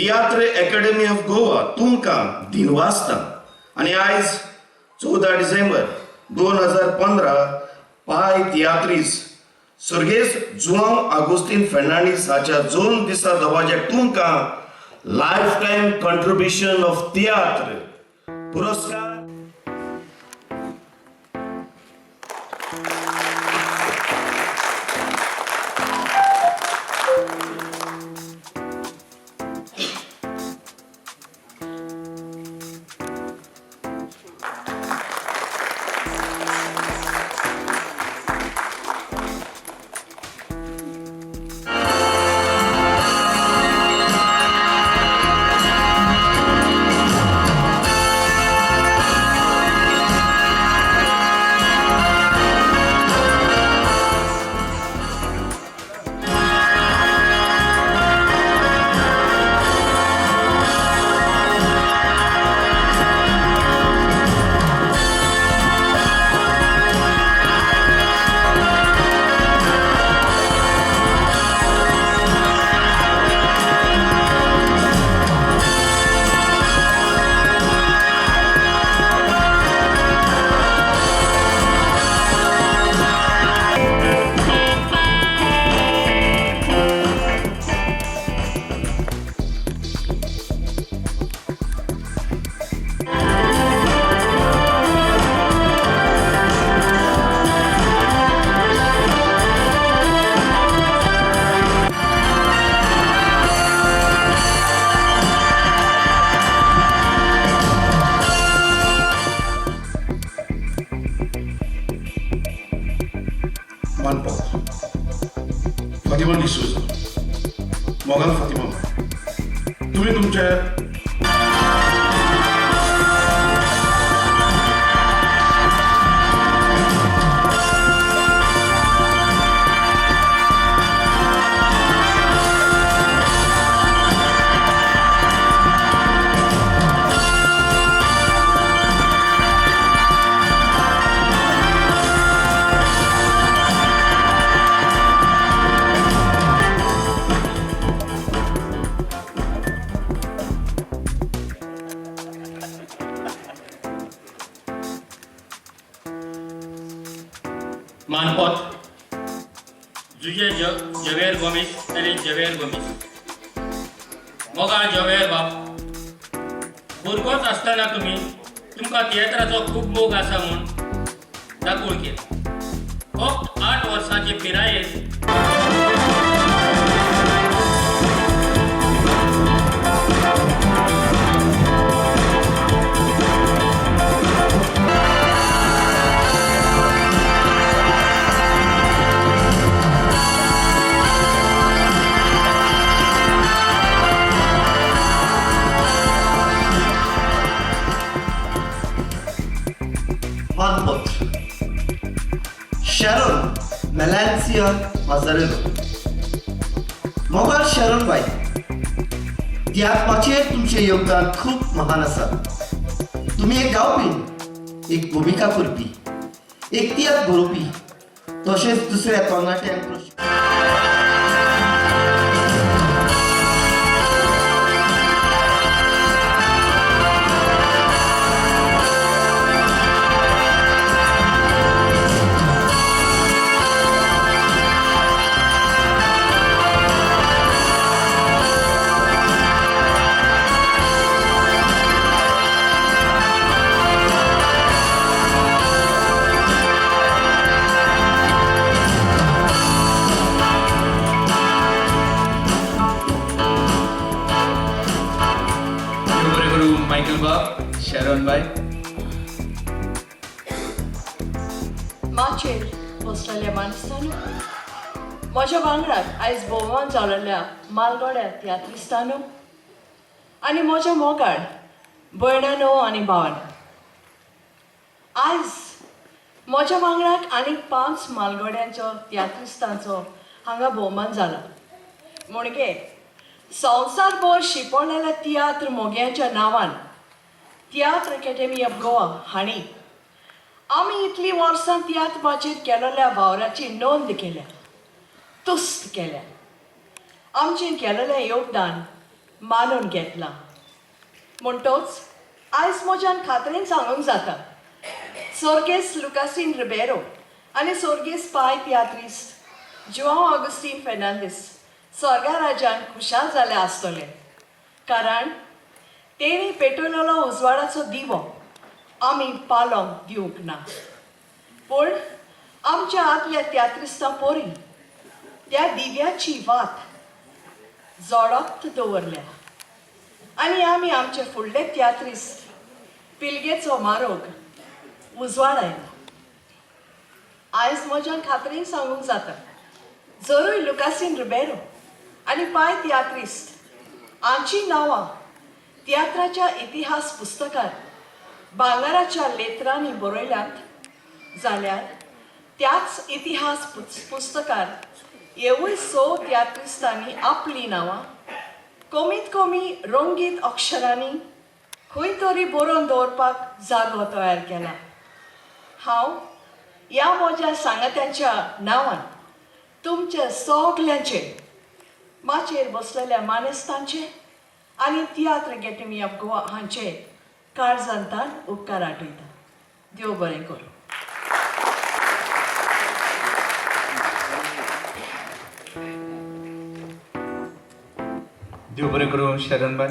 Tiatr academy of Goa तुमकां दिनवासता. आनी आयज 14 डिसेंबर 2015 पाय तियात्रीस सर्गेस्त जुआंव आगोस्तीन फेर्नांडीस हाच्या 2 दिसा दवाज्याक तुमकां लायफ टायम कॉन्ट्रिब्युशन ऑफ तियात्र पुरस्कार. मानपत फातिमा डिसोजा, मोगाल फातिमा, तुम्ही तुमच्या मानपत जुजे जवेर गोमीस आनी जवेर गोमीस. मोगाळ जवेर बाब, भुरगोच आसतना तुमी तुमकां तियात्राचो खूब मोग आसा म्हूण दाखोवंक केलें. फक्त 8 वर्सांचे पिरायेर मानपत्र शॅरन मेलॅन्सिया माजारेलो. मोगाळ शॅरन बाय, तियात्र माचयेर तुमचें योगदान खूब महान आसा. तुमी एक गावपी, एक भुमिका करपी, एक तियात्र बरोवपी, तशेंच दुसऱ्या तरणाट्यांक मायकल बाब, शॅरॉन बाय. माचयेर बसलेल्या माणसांनो, म्हज्या वांगडाक आयज भोवमान जालेल्या मालगोड्या तियात्रिस्तानो आनी म्हज्या मोगाळ भयणानो आनी भावानो, आयज म्हज्या वांगडाक आनीक 5 मालगोड्यांचो तियात्रिस्तांचो हांगा भोवमान जाला. म्हणगे संवसारभर शिंपडलेल्या तियात्र मोग्यांच्या नांवान तियात्र अकॅडमी ऑफ गोवा हांणी आमी इतलीं वर्सां तियात्र माचयेर केलेल्या वावराची नोंद केल्या, तुस्त केल्या. आमचें केलेलें योगदान मानून घेतलां. म्हणटोच आयज म्हज्यान खात्रेन सांगूंक जाता, सोर्गेस लुकासीन रिबेरो आनी सोर्गेस पाय तियात्रिस्त जुआंव ऑगस्टीन फेर्नांदीस स्वर्गा राजान खुशाल जाले आसतले, कारण तेणी पेटवलेलो उजवाडाचो दिवो आमी पालोवंक दिवंक ना, पूण आमच्या आदल्या तियात्रिस्तां पोरी त्या दिव्याची वात जोडत दवरल्या आनी आमी आमचे फुडले तियात्रिस्त पिलगेचो मारोग उजवाडायला. आयज म्हज्यान खात्रीन सांगूंक जाता, जरूय लुकासीन रिबेरो आनी पाय तियात्रिस्त हांची नांवां तियात्राच्या इतिहास पुस्तकात भांगराच्या लेत्रांनी बरयल्यात जाल्यार त्याच इतिहास पुस्तकात हेवूय स तियात्रिस्तांनी आपलीं नांवां कमीत कमी रंगीत अक्षरांनी खंय तरी बरोवन दवरपाक जागो तयार केला. हांव ह्या म्हज्या सांगात्यांच्या नांवान तुमचे सगल्यांचे, माचयेर बसलेल्या मानेस्तांचे आनी तियात्र अकॅडमी ऑफ गोवा हांचे काळजांतान उपकार आठयता. देव बरें करूं. देव बरें करूं शरणबाय.